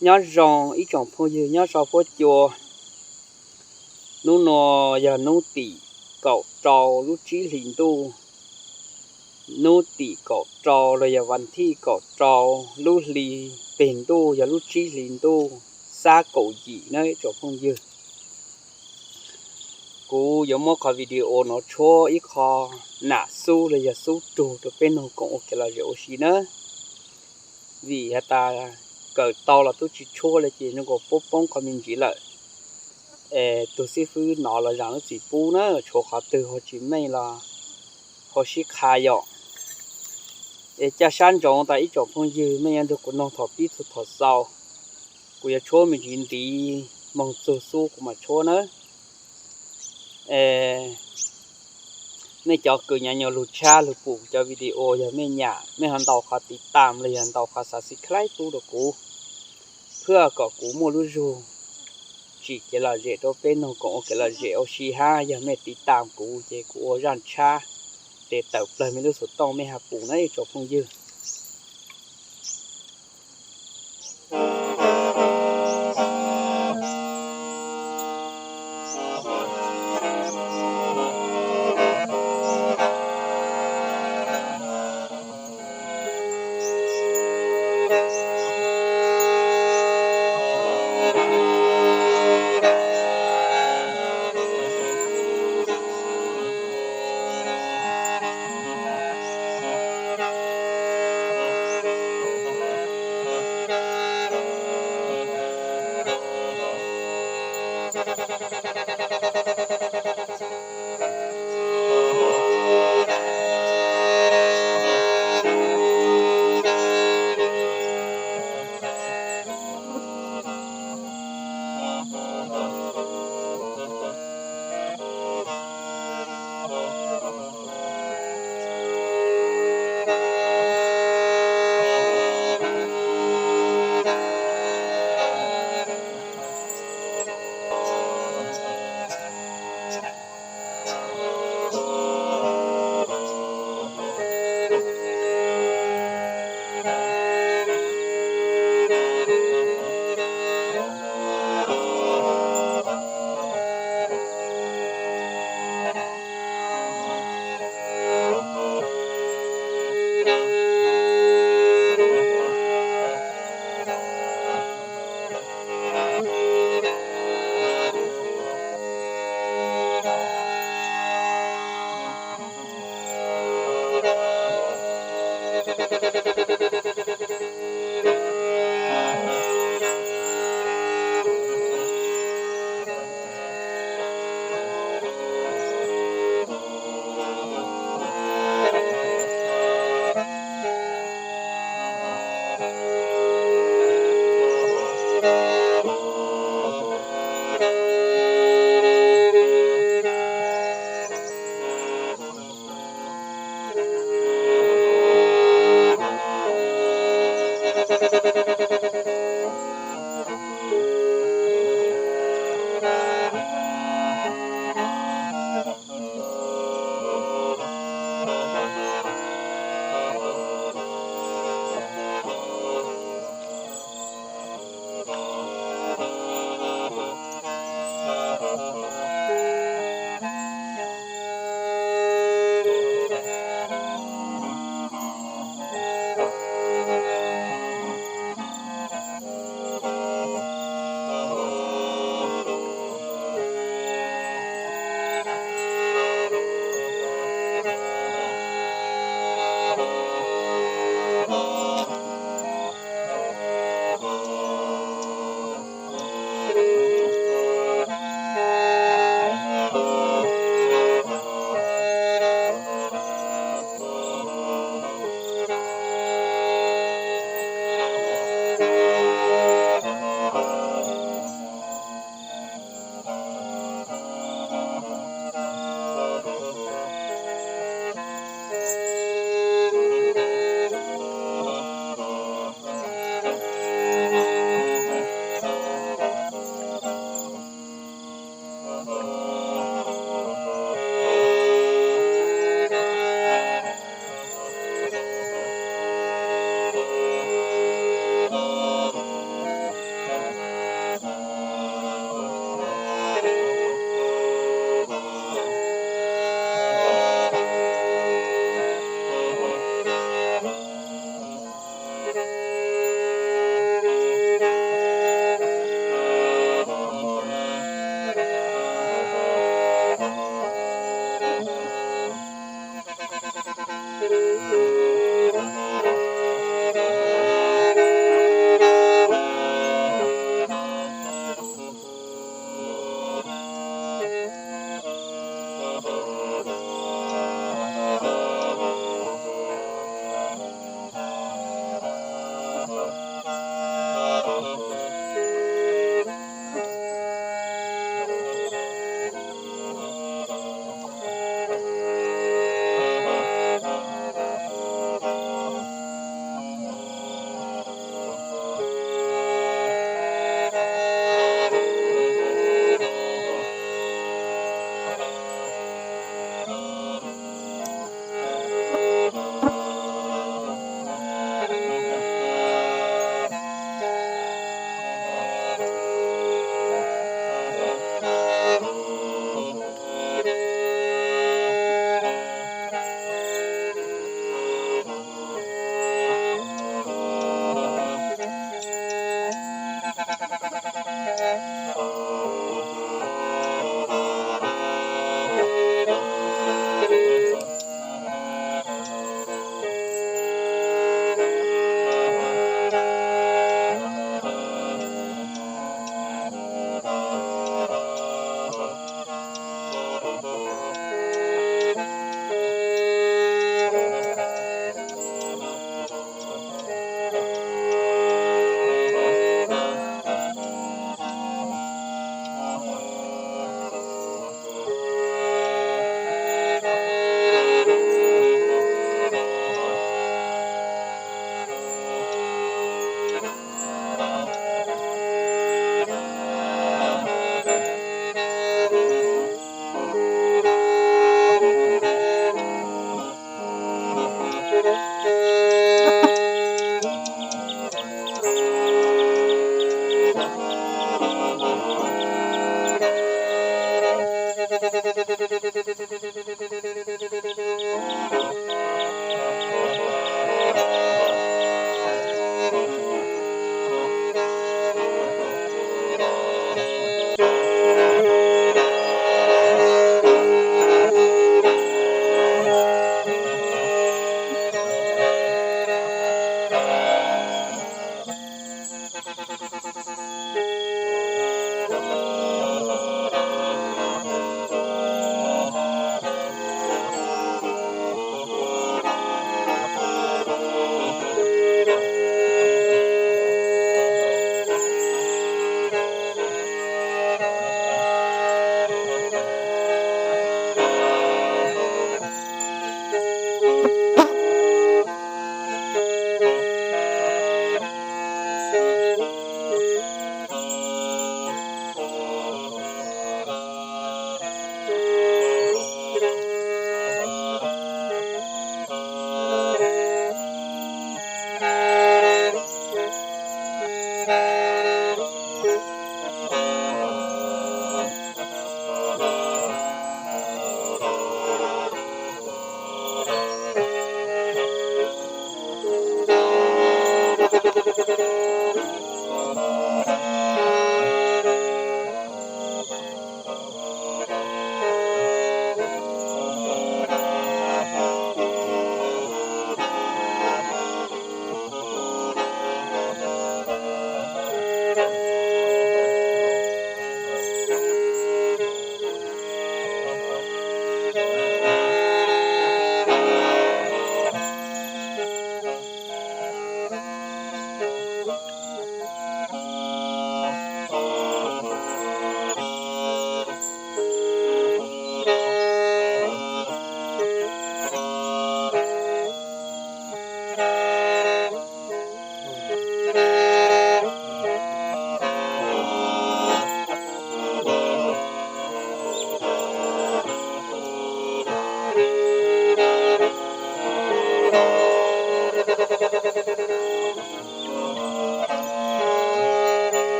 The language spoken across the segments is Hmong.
Nyob zoo ib tsoom phooj ywg nyob sau fuab cua. Hnub no yog hnub tim kaum rau lub tsib hlis ntuj, hnub tim kaum rau los yog vas thij kaum rau lub hli peg ntuj yog lub tsib hlis ntuj, xab kaum yim na ib tsoom phooj ywg. Kuv yuav muab qhov video no tshuab ib qho nam xub los yog xub rug rau peb noog koom ua kev lom zem ua si na. Vim has tas kawm tau los twb tsis tshuab li ces zoo nkaus poob poob qhov me ntsis lawm. Es tus xib fwb no los zam lub txim pub na, tshuav qhov twg ho tsis meej los ho sib qha yom. Es ca sab ntsoov tas ib tsoom phooj ywg, mej yuav nrog kuv noog thaum pib txug thaum xaus. Kuv yuav tshuab me ntsis ntiv moog txug xub kuv mam tshuab nawb. Nej cov kws nyav nyuas lug tshab lug pum cov video, yog mej nyam mej ho ntaus qhov tiv tam los yog ntaus qhov subscribe pub rau kuv, phwj kom kuv muaj lub zug tsim kev lom zem rau peb noog koom ua kev lom zem ua si hab. Yog mej tiv tam kuv ces kuv ua zaj tshab tes tawm plawg mej lub xov tooj mej ha pum na ib tsoom phooj ywg.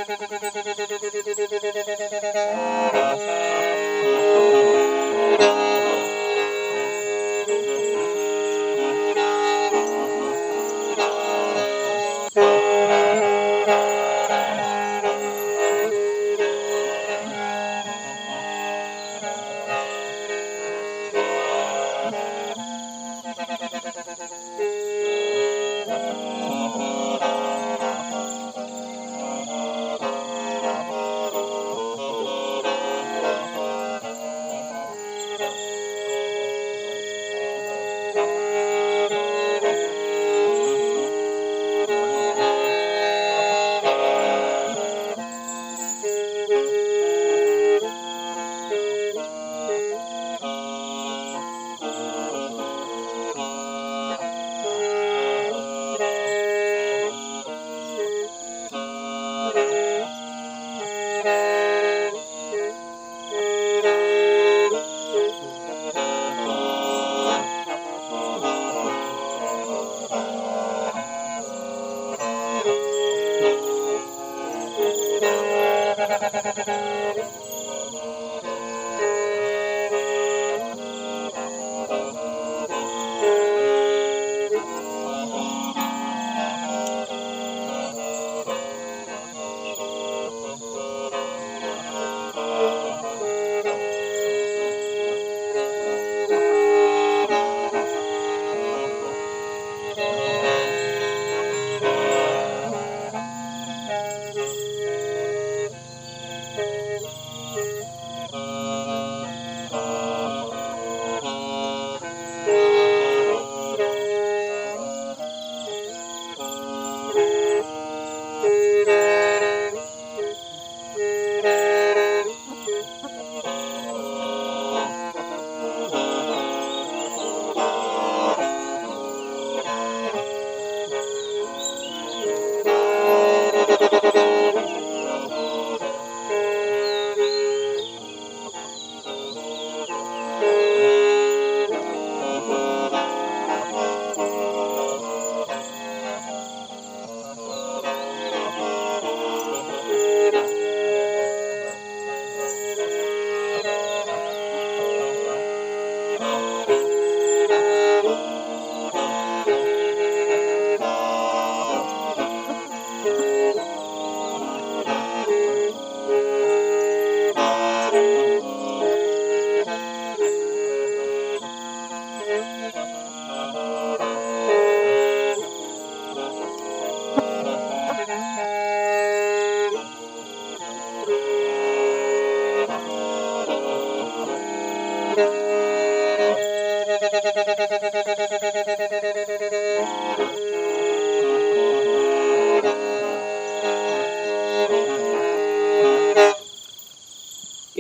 Ib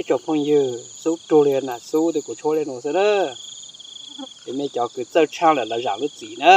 tsoom phooj ywg, xub rug li nas xub twg kuv tshuab li nuav xwb na. Es mej cov kws txawj tshaj lawm los zaam lub txim na.